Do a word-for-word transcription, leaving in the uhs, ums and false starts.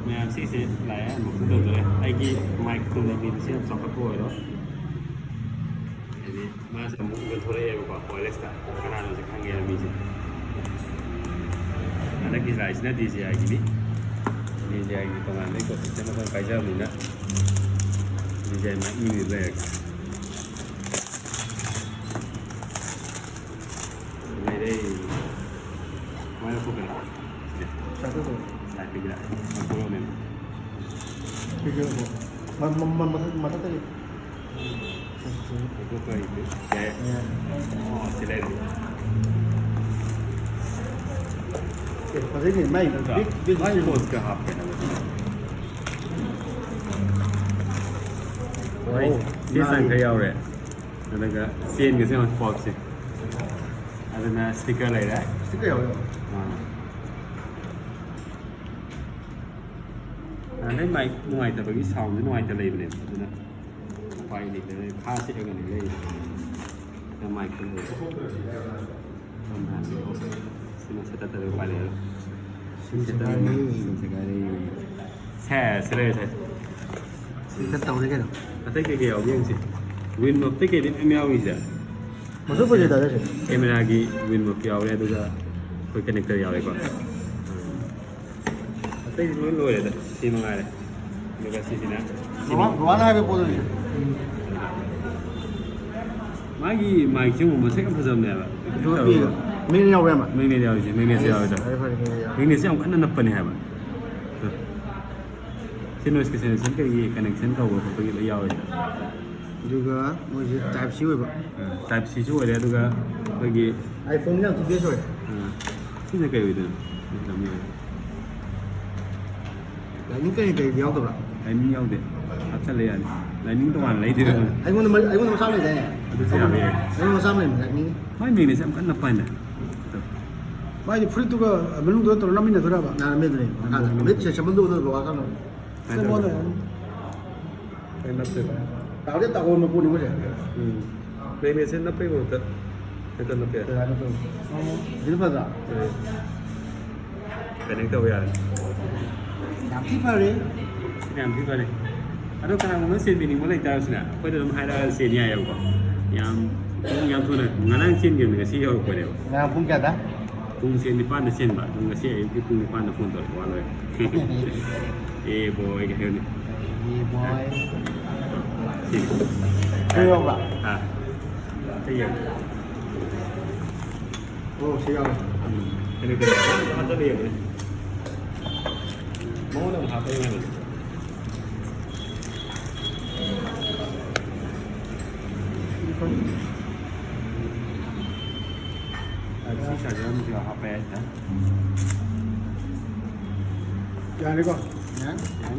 ꯃꯌꯥꯝ ꯁꯤꯁꯦ ꯂꯥꯛꯑꯦ, ꯑꯃꯨꯛ ꯇꯧꯗꯣꯔꯦ꯫ ꯑꯩꯒꯤ ꯃꯥꯏꯛ ꯊꯣꯡꯗ ꯃꯤꯗꯨꯁꯨ ꯌꯥꯝ ꯆꯥꯎꯈꯠꯄ ꯑꯣꯏꯔꯣ꯫ ꯍꯥꯏꯗꯤ ꯃꯥꯁꯦ ꯑꯃꯨꯛ ꯌꯣꯟꯊꯣꯔꯛꯑꯦꯕꯀꯣ, ꯋꯥꯏꯔꯂꯦꯁꯇ꯫ ꯀꯅꯥꯅꯣꯁꯦ ꯈꯪꯉꯦꯕ ꯃꯤꯁꯦ꯫ ꯍꯟꯗꯛꯀꯤ ꯂꯥꯛꯏꯁꯤꯅ ꯗꯤ ꯖꯦ ꯑꯥꯏꯒꯤꯅꯤ꯫ ꯗꯤ ꯖꯦ ꯑꯥꯏꯒꯤ ꯇꯣꯉꯥꯟꯕ ꯏꯀꯣ ꯁꯤꯁꯇꯦꯝ ꯑꯃ ꯄꯥꯏꯖꯕꯅꯤꯅ ꯗꯤ ꯖꯦ ꯑꯥꯏ ꯃꯥꯏꯛ ꯃꯤꯗꯤ ꯂꯩꯔꯒꯦ꯫ ꯂꯩꯔꯦ꯫ ꯃꯥꯏ ꯂꯧꯊꯣꯛꯀꯅꯤ꯫ ꯁꯥꯏꯠꯇ ꯇꯧ꯫ ꯁꯥꯏꯠꯇꯒꯤꯔ? ꯂꯧꯊꯣꯛꯑꯣꯅꯦ꯫ ꯁꯤꯁꯨ ꯃ-, ꯃ-, ꯃ-, ꯃꯊꯛ-, ꯃꯊꯛꯇꯒꯤ꯫ ꯂꯧꯊꯣꯛꯄ ꯍꯩꯇꯦ꯫ ꯌꯥꯏ꯫ ꯌꯥꯏ꯫ ꯑꯣ, ꯁꯤ ꯂꯩꯔꯦ꯫ ꯑꯦ, ꯐꯖꯩꯅꯦ, ꯃꯥꯏ ꯅꯠꯇ꯭ꯔꯥ? ꯕꯤꯛ, ꯕꯤꯛ ꯃꯥꯏ ꯁꯤꯝ꯫ ꯄꯣꯁꯀ ꯍꯥꯞꯀꯦ ꯍꯥꯏꯕ꯫ ꯃꯥꯏ ꯑꯣ, ꯆꯦ ꯆꯥꯡ ꯅꯥꯏ꯫ ꯈꯔ ꯌꯥꯎꯔꯦ꯫ ꯑꯗꯨꯒ ꯆꯦꯟꯒꯁꯦ ꯌꯦꯡꯉꯣ, ꯀꯣꯛꯁꯦ꯫ ꯑꯗꯨꯅ ꯁ꯭ꯄꯤꯀꯔ ꯂꯩꯔꯦ꯫ ꯁ꯭ꯄꯤꯀꯔ ꯌꯥꯎꯋꯦ꯫ ꯑꯥ꯫ ꯅꯍꯥꯟꯒꯩ ꯃꯥꯏꯛ ꯅꯨꯡꯉꯥꯏꯇꯕꯒꯤ ꯁꯥꯎꯟꯁꯦ ꯅꯨꯡꯉꯥꯏꯇ ꯂꯩꯕꯅꯦꯕ꯫ ꯑꯗꯨꯅ ꯎꯄꯥꯏ ꯂꯩꯇꯗꯅ ꯈꯥ ꯆꯦꯠꯂꯒꯅꯦ ꯂꯩꯔꯤꯁꯦ꯫ ꯁꯤꯗ ꯃꯥꯏꯛ ꯈꯔ ꯂꯩꯔꯦ꯫ ꯁꯤꯅ ꯁꯦꯠꯇꯠꯇꯕ ꯎꯄꯥꯏ ꯂꯩꯔꯔꯣꯏ꯫ ꯁꯤ ꯁꯦꯠꯇꯠꯂꯅꯤ꯫ ꯁꯤ ꯁꯦꯒꯥꯏꯔꯦ꯫ ꯁꯦ, ꯁꯤ ꯂꯩꯔꯦ, ꯁꯦ꯫ ꯁꯤ ꯈꯔ ꯇꯧꯔꯦ ꯀꯩꯅꯣ꯫ ꯑꯇꯩ ꯀꯩꯀꯩ ꯌꯥꯎꯒꯦ ꯌꯦꯡꯁꯤ꯫ ꯋꯤꯟ ꯃꯞꯇꯩ ꯀꯩꯗꯩ ꯃꯌꯥꯝ ꯌꯥꯎꯔꯤꯁꯦ꯫ ꯃꯁꯛ ꯐꯖꯩ ꯗꯥ ꯁꯦ꯫ ꯀꯦꯃꯦꯔꯥꯒꯤ ꯋꯤꯟ ꯃꯞ ꯌꯥꯎꯔꯦ, ꯑꯗꯨꯒ ꯑꯩꯈꯣꯏ ꯀꯅꯦꯛꯇꯔ ꯌꯥꯎꯔꯦꯀꯣ꯫ ꯑꯇꯩꯗꯤ ꯂꯣꯏ ꯂꯣꯏꯔꯦꯗ, ꯁꯤ ꯃꯉꯥꯏꯔꯦ꯫ ꯑꯗꯨꯒ ꯁꯤꯁꯤꯅ ꯕꯕꯥ-, ꯕꯕꯥꯅ ꯍꯥꯏꯕ ꯄꯣꯠꯇꯨꯅꯤ꯫ ꯃꯥꯒꯤ ꯃꯥꯏꯛꯁꯦ ꯑꯃꯨꯛ ꯃꯁꯛ ꯌꯥꯝ ꯐꯖꯕꯅꯦꯕ꯫ ꯑꯗꯨ ꯄꯤꯌꯦ꯫ ꯃꯦꯒꯅꯦꯠ ꯌꯥꯎꯕ꯭ꯔꯥ ꯌꯥꯝꯕ? ꯃꯦꯒꯅꯦꯠ ꯌꯥꯎꯔꯤꯁꯦ, ꯃꯦꯒꯅꯦꯠꯁꯦ ꯌꯥꯎꯔꯤꯗꯣ꯫ ꯐꯔꯦ, ꯐꯔꯦ, ꯃꯦꯒꯅꯦꯠ ꯌꯥꯎꯔꯦ꯫ ꯃꯦꯒꯅꯦꯠꯁꯦ ꯌꯥꯝ ꯀꯟꯅ ꯅꯞꯄꯅꯦ ꯍꯥꯏꯕ꯫ ꯁꯤ ꯅꯣꯏꯁ ꯀꯦꯟꯁꯦꯂꯦꯁꯟ ꯀꯩꯒꯤ ꯀꯅꯦꯛꯁꯟ ꯇꯧꯕ ꯈꯣꯠꯄꯒꯤ ꯂꯣꯏ ꯌꯥꯎꯔꯦ꯫ ꯑꯗꯨꯒ ꯃꯣꯏꯁꯦ ꯇꯥꯏꯞ ꯁꯤ ꯑꯣꯏꯕ꯫ ꯑ, ꯇꯥꯏꯞ ꯁꯤꯁꯨ ꯑꯣꯏꯔꯦ, ꯑꯗꯨꯒ ꯑꯩꯈꯣꯏꯒꯤ iPhone ꯌꯥꯝ ꯊꯤ ꯕꯦꯁ ꯑꯣꯏ꯫ ꯑ, ꯁꯤꯅ ꯀꯩ ꯑꯣꯏꯗꯣꯏꯅꯣ? ꯂꯥꯏꯅꯤꯡ ꯀꯔꯤ ꯀꯔꯤꯗꯤ ꯌꯥꯎꯗꯕ꯭ꯔꯥ? ꯂꯥꯏꯅꯤꯡ ꯌꯥꯎꯗꯦ꯫ ꯍꯥꯞꯆꯜꯂꯦ ꯌꯥꯅꯤ꯫ ꯂꯥꯏꯅꯤꯡ ꯇꯣꯉꯥꯟꯅ ꯂꯩꯗꯣꯏꯔꯣ? ꯑꯩꯉꯣꯟꯗ ꯃ-, ꯑꯩꯉꯣꯟꯗ ꯃꯆꯥ ꯑꯃ ꯂꯩꯗꯥꯏꯅꯦ? ꯑꯗꯨꯁꯨ ꯌꯥꯕ ꯌꯥꯏ꯫ ꯑꯩꯉꯣꯟꯗ ꯃꯆꯥ ꯑꯃ ꯂꯩꯕꯅꯦ, ꯂꯥꯏꯅꯤꯡ꯫ ꯃꯥꯏ ꯃꯦꯒꯅꯦꯠꯁꯦ ꯌꯥꯝ ꯀꯟꯅ ꯅꯞꯄ ꯍꯥꯏꯅꯦ꯫ ꯃꯥꯏꯗꯤ ꯐꯨꯔꯤꯠꯇꯨꯒ ꯃꯅꯨꯡꯗꯨꯒ ꯇꯧꯔ ꯅꯞꯃꯤꯟꯅꯗꯣꯏꯔꯕ? ꯅꯞꯃꯤꯟꯅꯗꯣꯏꯅꯦ꯫ ꯃꯈꯥꯗ ꯃꯤꯠꯁꯦ ꯁꯦꯝꯍꯟꯗꯣꯛꯑꯒ ꯕꯕꯥ ꯀꯥꯟꯅꯕ꯫ ꯀꯩꯅꯣ ꯇꯧꯔꯦ꯫ ꯑꯩ ꯅꯠꯇꯦꯕ꯫ ꯇꯥꯕꯗꯤ ꯇꯥꯍꯧꯔꯕ ꯄꯣꯠꯅꯤ ꯃꯣꯏꯁꯦ꯫ ꯎꯝ꯫ ꯃꯦꯒꯅꯦꯠꯁꯦ ꯅꯞꯄꯩ ꯃꯍꯨꯠꯇ ꯍꯦꯛꯇ ꯅꯞꯄ ꯌꯥꯏ꯫ ꯀꯩꯅꯣ ꯇꯧꯔꯦ꯫ ꯑꯣ, ꯁꯤꯅ ꯐꯗ꯭ꯔꯥ? ꯍꯣꯏ꯫ ꯀꯅꯦꯛ ꯇꯧꯕ ꯌꯥꯔꯦ꯫ ꯌꯥꯝ ꯊꯤ ꯐꯔꯦ꯫ ꯌꯥꯝ ꯊꯤ ꯐꯔꯦ꯫ ꯑꯗꯣ ꯀꯅꯥꯒꯨꯝꯕ ꯆꯦꯟꯕꯤꯅꯤꯡꯕ ꯂꯩꯇꯥꯔꯁꯨꯅꯦ, ꯑꯩꯈꯣꯏꯗ ꯑꯗꯨꯝ ꯍꯥꯏꯔꯛꯑꯒ ꯆꯦꯟ ꯌꯥꯏꯌꯦꯕꯀꯣ꯫ ꯌꯥꯝ ꯄꯨꯡ ꯌꯥꯝ ꯊꯨꯅ, ꯉꯔꯥꯡ ꯆꯦꯟꯈꯤꯕꯅꯤ, ꯉꯁꯤ ꯌꯧꯔꯛꯄꯅꯦꯕ꯫ ꯉꯔꯥꯡ ꯄꯨꯡ ꯀꯌꯥꯗ? ꯄꯨꯡꯁꯦ ꯅꯤꯄꯥꯟꯗ ꯆꯦꯟꯕ, ꯑꯗꯨ ꯉꯁꯤ ꯑꯌꯨꯛꯀꯤ ꯄꯨꯡ ꯅꯤꯄꯥꯟꯗ ꯐꯣꯟ ꯇꯧꯔꯛꯄ ꯋꯥ ꯂꯣꯏꯔꯦ꯫ ꯑꯦ ꯕꯣꯏꯒ ꯍꯥꯏꯕꯅꯤ꯫ ꯑꯦ ꯕꯣꯏ꯫ ꯁꯤ꯫ ꯀꯩ ꯌꯧꯕ? ꯑꯥ꯫ ꯀꯩ ꯌꯧꯕ? ꯑꯣ, ꯁꯤ ꯌꯥꯎꯔꯦ꯫ ꯎꯝ꯫ ꯀꯩꯅꯣ, ꯀꯩꯅꯣ, ꯍꯟꯗꯛ ꯌꯦꯡꯉꯨꯅꯦ꯫ ꯃꯉꯣꯟꯗ ꯑꯃꯨꯛ ꯍꯥꯞꯄ ꯌꯦꯡꯍꯜꯂꯨ꯫ ꯑ, ꯁꯤ ꯆꯥꯔꯖꯔ ꯑꯃꯁꯨ ꯍꯥꯞꯄ ꯌꯥꯏ ꯁꯤꯗ꯫ ꯌꯥꯔꯦꯀꯣ? ꯌꯥꯔꯦ꯫ ꯌꯥꯅꯤ꯫